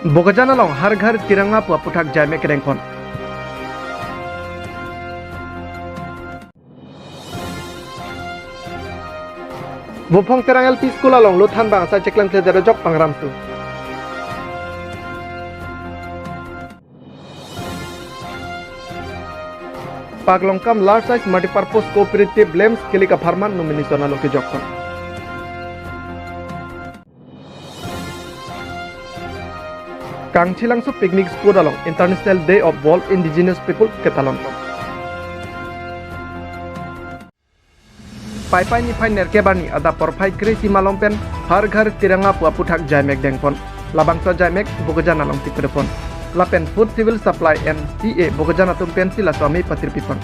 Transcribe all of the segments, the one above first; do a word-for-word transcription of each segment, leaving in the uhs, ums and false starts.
Bokajan along Har Ghar Tiranga pu aputhak jaimek kedengpon. Vophong Terang L P School along lo thanbang asai cheklemkledet ajok pangramsu. Paklongkam Large Size Multipurpose Cooperative LAMPS kelik apharman nomination alo kejokpon. Kangchilangso picnic spot along International Day of World Indigenous People ketalonpon. Paipai niphai nerkep arni adap porphai kre-isi malom pen Har Ghar Tiranga pu aputhak jaimek dengpon. Labangso jaimek Bokajan alongsi padopon. Lapen Food Civil Supply and C A Bokajan atum pensi laso amei patirpipon.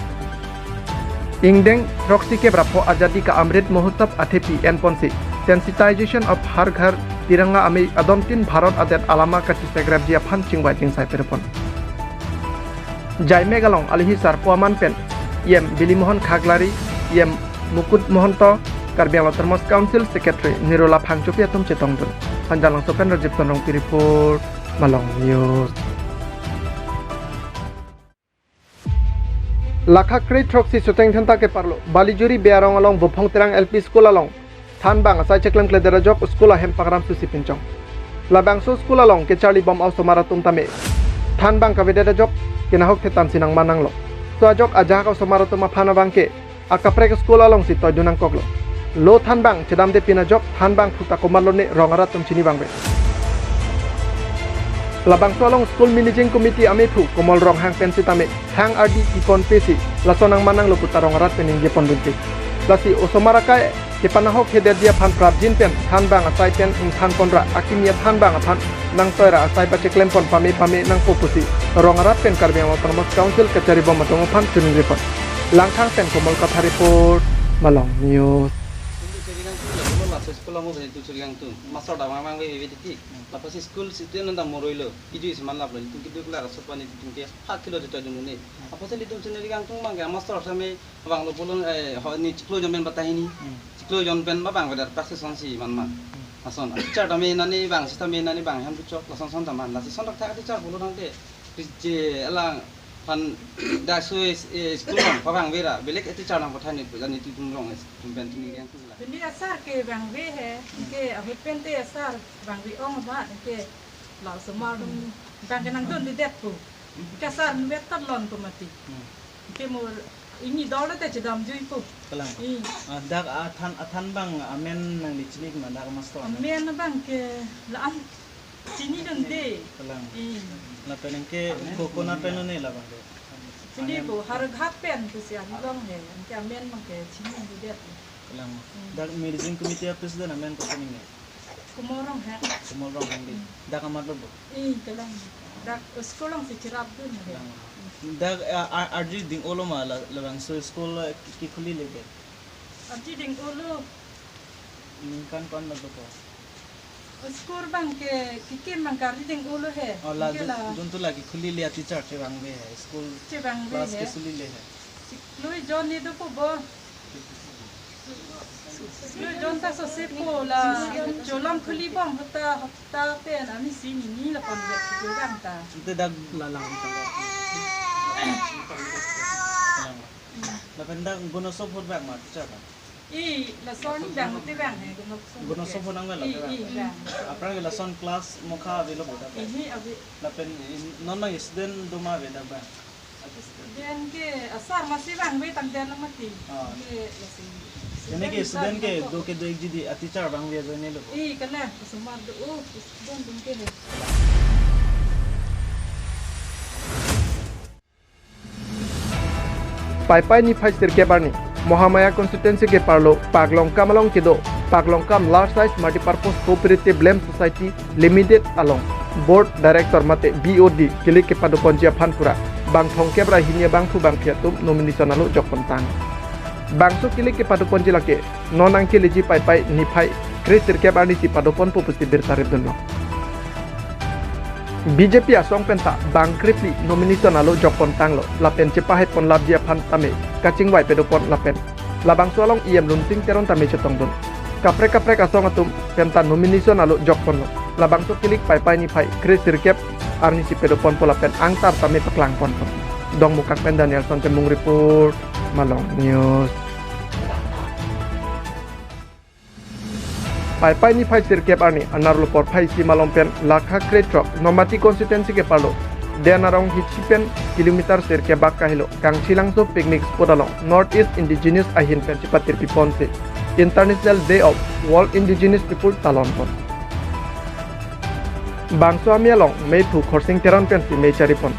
Ingdeng throksi kep ra pho Azadi Ka Amrit Mahotsav athepi enponsi Sensitization of Har Ghar Tiranga amei adontin Bharat adet alama kachesekrapji aphan chingvai chingsai padopon. Jaimek along alihi sarpo aman pen E M Bilimohon Khaklari, E M Mukut Mahanta, Karbi Anglong Autonomous Council Secretary Nirola Phangchopi atum chetongdun. Hanjanglangso pen Rajiv Tonrongpi report, Malong News. Lakha kre throksi Suthengthenta keparlo Balijuri Bearong along Vophong Terang L P School along thanbang asai cheklemkledet ajok school ahem pangramsusi pinchong. Labangso school along kecharlibom a-osomar atum tame thanbang kavedet ajok kenahok thetan si nangman nanglo. Laso ajok ajahak a-osomar atum aphan abangke akaprek school alongsi toidun nangkoklo. Lo thanbang chedamde pin ajok thanbang phuta komatlo ne rong arat atum chini vangve. Labangso along school managing committee amephu Komol Ronghang pen sitame hang ardi kipon pesi laso nangman nanglo puta rong arat pen ningjepon dunte. Lasi osomar akai kepanahok hedetji aphan prapjin pen thanbang asai pen ingthanpon ra akimi athanbang aphan nangtoi ra asai pacheklempon pame pame nangpo pusi rong arat pen Karbi Anglong Autonomous Council kacharibom atum aphan chiningripon. Langkhang pen Komol Kathar report, Malong News. School amo bhai tu churi gang tu. Master da mang mang ve ve titi. Lapusi school si tu nanda moroi lo. Kiju isi man laplo. Tum kidu klar sopan tum ke hak kilo jota dun ne. Apotsi ilitum churi gang tu mang ke master same vanglo pulo, eh, ho ni chiklo jon pen batai ni. Hmm. Chiklo jon pen ba vangvedet practice sonsi man man. Hmm. Lason. Teacher tame nani vang, si tame nani vang, hem tu chok, lason son taman. Lasi son tak tak teacher pulo nang te. Pije alang pan dak su, eh, school nang pavang vera. Belek teacher nang pathan ni, jani tu tum rong, eh, tum pen tum ni yang tu la. Pini asar kevangve he, ke ahut pen te asar vangve ong ba, ke la osomar atum bang kenangdundedet pu. Ke asar vetap lon pu mati. Hmm. Ke mur ini dolo te chedamjui pu. Kalang. I. Ah, dak athan, athanbang amen nangli chini ma dak master. Amen abangke la-an chinidunde. Kalang. I. Lapen ke ko, konat pen ne labang do. Chini pu Har Ghar pen pusi along he, anke amen abangke chinidunde. Kalang. Hmm. Dak managing committee a president amen kopi ne? Komol Ronghang. Komol Ronghang di. Hmm. Dak amat lo bo? I, kalang. Dak school alongsi cherapdun he. Kalang. Dak, eh, ar-, arju ding-olo ma la, labangso school, eh, ki, kikhuli leke? Arju ding-olo. Ningkan ko-an lo po? School abangke kikim abangke arju ding-olo he. Oh, la, anke jun-, la juntu la kikhuli le a teacher chevangve he. School chevangve class he. Kesulile he. Chiklo jon ni dopo bo. Chiklo jon ta sose po la. Cholong khulibom hota hopta pen ami si ni ni la pon vet chiklo jon ta. Ante dak lalang. Lapen dak gunasop ahut bak ma teacher ta? I, lason dang te bang he, gunasop. Gunasop ahut nang bela I, te bang. I, bang. Aphrang lason class mokha avelo boda. Ihi, ave. Lapen in, non nang student do ma ave dak bang? Student ke asar masi vangve tangte nang mati. Ah. Ke lasi. Ini ke student ke do kedo-ikji di a teacher vangve ajoine lo. I, kalang, osomar do, oh, student dun ke he. Paipai niphai sirkep arni, Mahamaya constituency keparlo Paklongkam along kedo Paklongkam Large Size Multipurpose Cooperative LAMPS Society Limited along Board Director mate B O D kelik kepadoponji aphan pura bang thomkep ra hini abangphu bangphi atum nomination alo jokpontang. Bangso kelik kepadoponji lake non nangkeleji Paipai niphai kre sirkep arnisi padoponpo pusi birta ripdunlo. B J P asong penta bang krephli nomination alo jokpontanglo lapen chepaheponlapji aphan tame kachingvai padopon lapen labangso along E M Lunsing Teron tame chetongdun. Kaprek kaprek asong atum penta nomination alo jokponlo. Labangso kilik Paipai niphai kre sirkep arni si pedoponpo lapen angtar tame paklangponpo. Dongmukak pen Danielson Temung report, Malong News. Paipai niphai sirkep arni anerlo porphai isi malom pen lakha krethrok Nomati constituency keparlo Den Arong hichi pen kilometer sirkep bak kahelo Kangchilangso picnic spot along North East Indigenous ahin pen chipatirpiponsi International Day of World Indigenous People talonpon. Bangso amei along meiphu Khorsing Teron pensi mei charipon.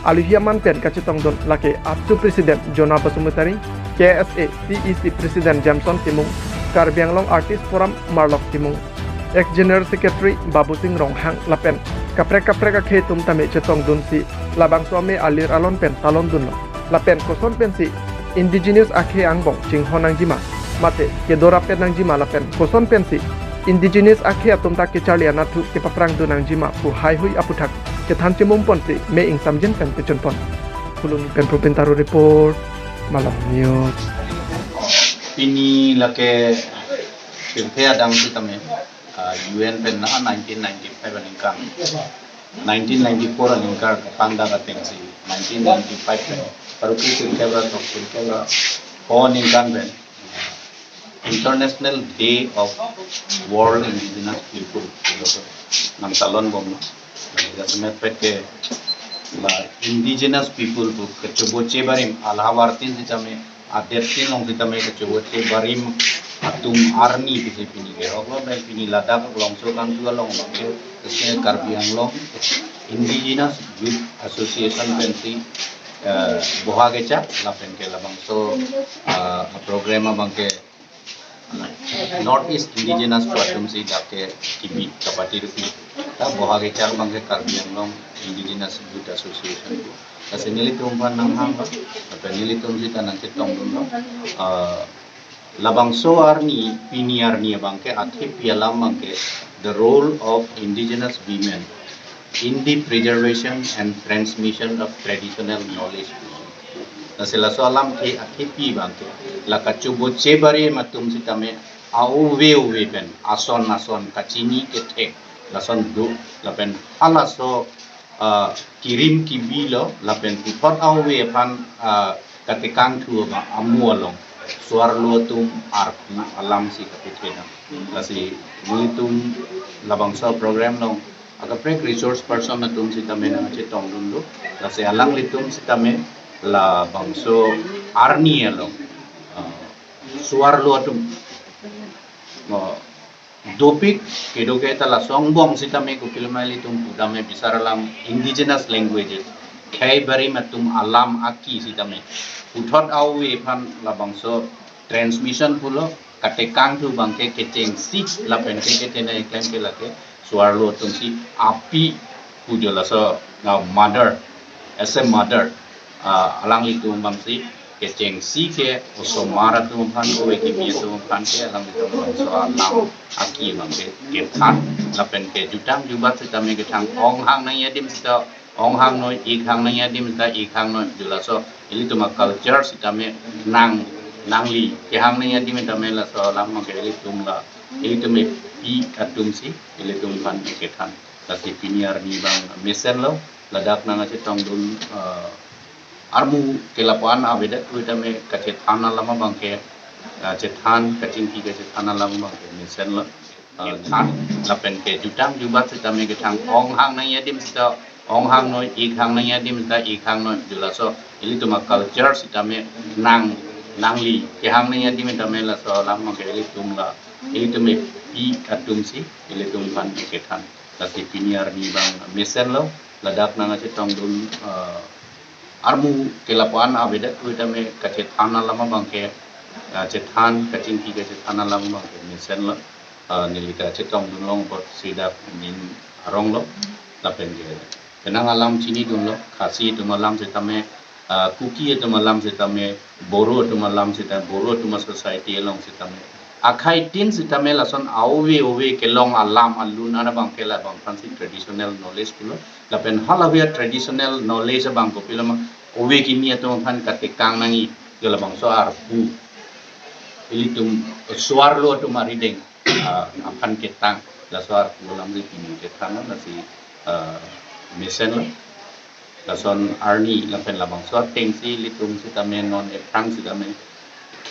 Aluhi aman pen kachetongdun lake APSU President Jona Basumatary, K S A C E C President Jamson Timung, Karbi Anglong Artist Forum Marlok Timung, Ex General Secretary Babusing Ronghang lapen kaprek kaprek akhei atum tame chetongdunsi labangso amei alir alon pen talondunlo. Lapen koson pensi Indigenous akhei angbong chinghon nangjima, mate kedorap pen nangjima lapen koson pensi Indigenous akhei atum ta kecharli anatthu kepaprangdun nangjima pu haihui aputhak kethan chemumponsi mei ingsamjin pen pechunpon. Phuloni pen Probin Taro report, Malong News. Pini lake pirthe adang sitame, ah, U N pen na nineteen ninety-five aningkan, nineteen ninety-four aningkan kapangdak atengsi nineteen ninety-five pen, paru kre sirkep ra throk sirkep ra pho aningkan pen International Day of World Indigenous People nangtalonbomlo. Jasemet pet ke la Indigenous People pu kechoboche barim, alhawartin sitame, adeptin along sitame kechoboche barim atum arni pusi pini kerok lo, pen pini ladak Longso Kangtu along abangke, kese Karbi Anglong Indigenous Youth Association pensi, eh, boha kechak lapen ke labangso, eh, program abangke North East Indigenous pu atumsi dak ke kibi kapatirpi. Ta boha kechak abangke Karbi Anglong Indigenous Youth Association pu. Lasi nelitum aphan nanghang, lapen nelitum sita nangchetongdunlo. Ah, labangso arni, pini arni abangke athepi alam abangke the role of indigenous women in the preservation and transmission of traditional knowledge. Lasi laso alam ke athepi abangke la kachoboche barim atum sitame a-ove ove pen ason ason kachini kethek lason do, lapen halaso, ah, kirim kibilo lapen puthot a-ove aphan, ah, katekangthu abang amu along suarlo atum arpu alamsi kapithenang. Lasi nelitum labangso program along akaprek resource person atum sitame nangchetongdunlo. Lasi alanglitum sitame labangso arni along, ah, suarlo atum, ah, dopik kedo ke ta laso angbong sitame kopiloma ilitum pudam abisar alam indigenous languages, khei barim atum alam aki sitame puthot a-ove aphan labangso transmission pulo, katekangthu abangke kechengsi lapen ke kethenei klem ke lake suarlo atumsi api pujo laso, ah, mother, as a mother, ah, alanglitum abangsi kechengsi ke osomar atum aphan, ove kimi atum aphan ke alanglitum labangso alam aki abangke kethan lapen ke jutang jubat sitame kethang, ong hang nangji adim sita ong hangnoi, ik hang nangji adim sita ik hangnoi, jo laso ilitum a-culture sitame nang, nangli kehang nangji adim sitame laso alam abangke ilitum la, ilitum epi atumsi ilitum aphan kethan. Lasi pini arni abang mesenlo, ladak nangchetongdun, eh, armu ke lapu-an avedet pu tame kachethan alam abangke, eh, chethan, kachingki kachethan alam abangke mesenlo. Eh, than lapen ke jutang jubat sitame kethang, ong hang nangji adim sita ong hangnoi, ik hang nangji adim sita ik hangnoi, jo laso ilitum a-culture sitame nang, nangli kehang nangji adim sitame laso alam abangke ilitum la, ilitum epi atumsi ilitum aphan kethan. Lasi pini arni abang mesenlo, ladak nangchetongdun, eh, armu ke lapu-an avedet pu tame kachethan alam abangke, eh, chethan, kachingki kachethan alam abangke mesenlo, eh, neli kachetongdun long apotsi dak ning aronglo, lapen ke penang alam chinidunlo, Khasi atum alam sitame, ah, Kuki atum alam sitame, Boro atum alam sitame, Boro atum a-society along sitame, akhai tin sitame lason a-ove ove kelong alam alun an abangke labang aphansi traditional knowledge pulo. Lapen hala ove a-traditional knowledge abang kopiloma, ove kimi atum aphan katekang nangji, jo labangso arpu ilitum suarlo atum arideng ah, aphan ketang, laso arpu alam si pini kethan, lasi, ah, mesenlo. Lason arni lapen labangso atengsi ilitum sitame non aphrang sitame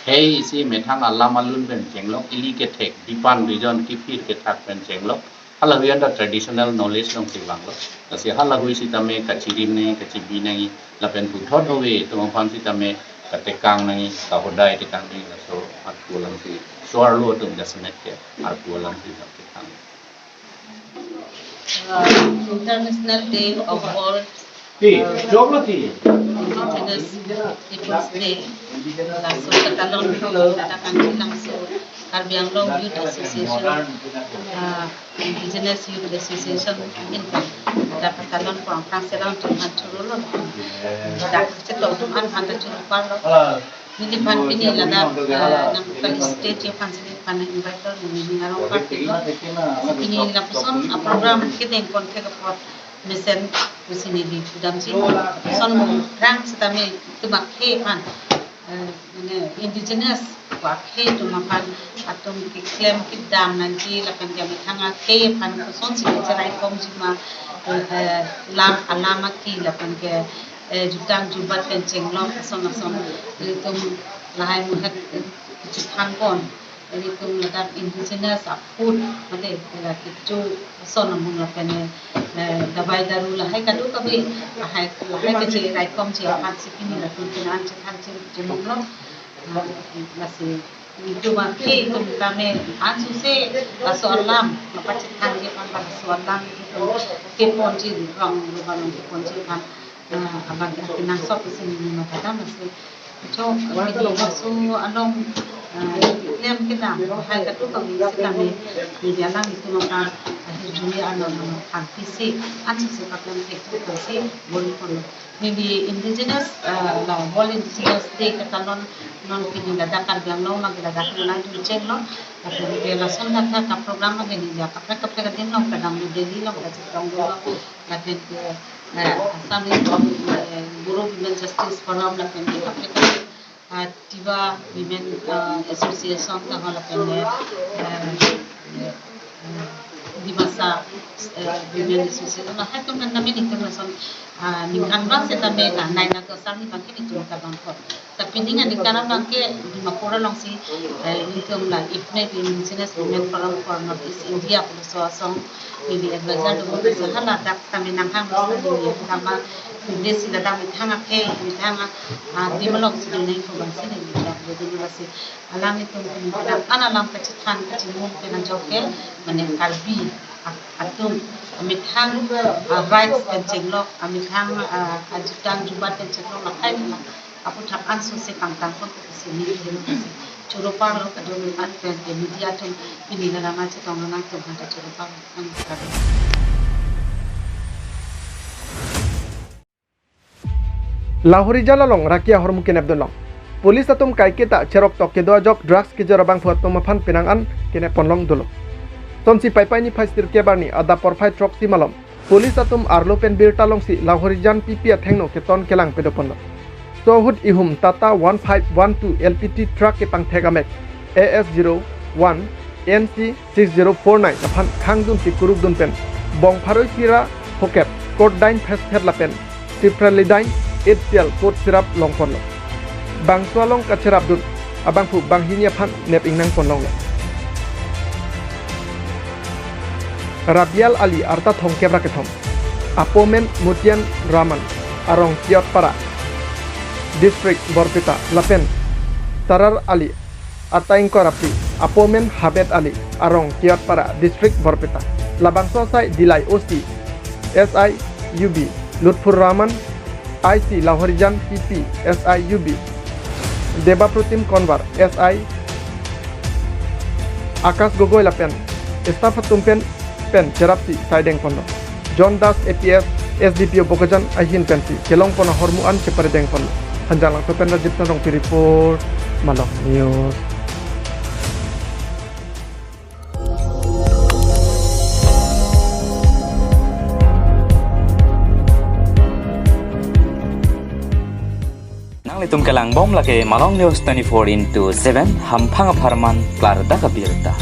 khei isi methang alam alun pen chenglok, ili kethek dipan dijon kiphir kethak pen chenglok. Hala hui anta traditional knowledge alongsi vanglo. Lasi hala hui sitame kachirim nangji, kachibi nangji, lapen puthot ove atum aphan sitame katekang nangji, kahodai tekang nangji, laso arpu alamsi so-arlo atum jasemet ke arpu alamsi ketang. Uh, International Day of World, uh, Indigenous Peoples Day. Laso katalon, ladak kanti langso Karbi Anglong Youth Association, uh, Indigenous Youth Association, ahin pen ladak katalon pon aphrang selang atum aphan chorolo. Ladak chetong atum aphan ta choro parlo. Neliphan pini ladak, eh, nang kali stage aphansi neliphan invite lo, neli ning arong party lo. Si pini lapuson a-program kedeng pon thek apot mesen pusi neli pudamsi. Lapuson mo rang sitame itum akhei aphan, eh, mane indigenous akhei atum aphan atum keklem kedam nangji lapen ke methang akhei aphan kosonsi kacherai komji ma, eh, lam alam aki lapen ke, eh, jutang jubat pen chenglok ason ason, eh, itum lahai muhet, eh, kachethan pon, eh, itum ladak indigenous a-food, mate, eh, la kecho ason amung lapen, eh, eh, dawai daru lahai kadokave, lahai, lahai kacherai komji aphansi pini latum kenan chethan che-, chemung lo, ah, lasi itum akhei atum tame ansose laso alam kapachethanji aphan, laso alam itum keponji rong ruba along keponji aphan, ah, abang kenangsot isi neli matha dam lasi. Cho, pini laso along, ah, klem kedam lahai kadokave sitame neli alanglitum aphan ahirjume arlo nangphan pisi ansose paklem thek thek si bor-i ponlo. Neli indigenous, ah, la World Indigenous Day katalon non pini ladak Karbi Anglong along ladak nangdun chenglo. Lapen ke lason thakthak a-program abang neli kaprek kaprek adim along kedam, New Delhi along kachetonglo. Lapen ke, eh, Assam, eh, Bodo Women Justice Forum lapen ke kaprek kaprek, ah, Tiwa Women, ah, Association ta ho lapen ke, eh, eh, Dimasa, eh, Women Association, lahai atum pen tame nelitum lason, ah, ningkan bang setame la nai na kosang ni bangke nelitum kardom apot. Tapi ning ani karam bangke Dimapur alongsi, eh, nelitum la IFNEW, Indigenous Women Forum for North East India pulo laso asong neli advisor do, laso haladak tame nanghang laso neli kama, neli si ladak methang akhei, methang a, ah, adim alongsi dun nangji pu bangsi neli ladak dun lasi. Alanglitum pini ladak an alam kachethan kachemung pen ajok ke, mane Karbi a-, atum amethang, ah, rights pen chenglok, amethang, ah, ajutang jubat pen chenglok, lahai alam aphuthak ansose kangtang pon pusi neli choro parlo, kadokave aphan pen ke media atum pini ladak nangchetong nangtum aphan ta choro parlo. Namaskar. Lahorijan along raki ahormu kenep dunlong. Police atum kaiketa cheroktok kedo ajok drugs kejor abangphu atum aphan penang an kenep ponlong dolo. Sonsi Paipai niphai sirkep arni adap porphai throksi malom police atum arlo pen birta longsi Lahorijan P P athengno keton kelang pado ponlo. Laso ahut ihum Tata one five one two L P T truck kepangthek amek A S zero one N C six zero four nine aphan khangdunsi kurukdun pen bong pharo isi ra phokep codine phestphet lapen cipralidine eight C L cough syrup long ponlo. Bangso along kacherapdun abangphu banghini aphan nep ingnang ponlonglo. Rabial Ali arta thomkep ra kethom, apo amen Motian Rahman, arong Kiotpara, District Borpeta, lapen Tarar Ali, ata ingkoi ra phli, apo amen Habet Ali, arong Kiotpara, District Borpeta. Labangso asai Dillai O C, S I U B Lutfur Rahman, I C Lahorijan P P, S I U B Debaprutim Konwar, S I Akash Gogoi lapen staff atum pen pen cherapsi saideng ponlo. John Das A P S, S D P O Bokajan ahin pensi kelong pon ahormu an cheparedeng ponlo. Hanjanglangso pen Rajib Rongpi report, Malong News. Nanglitum kelangbom lake Malong News twenty-four into seven, hamphang apharman klardak abirta.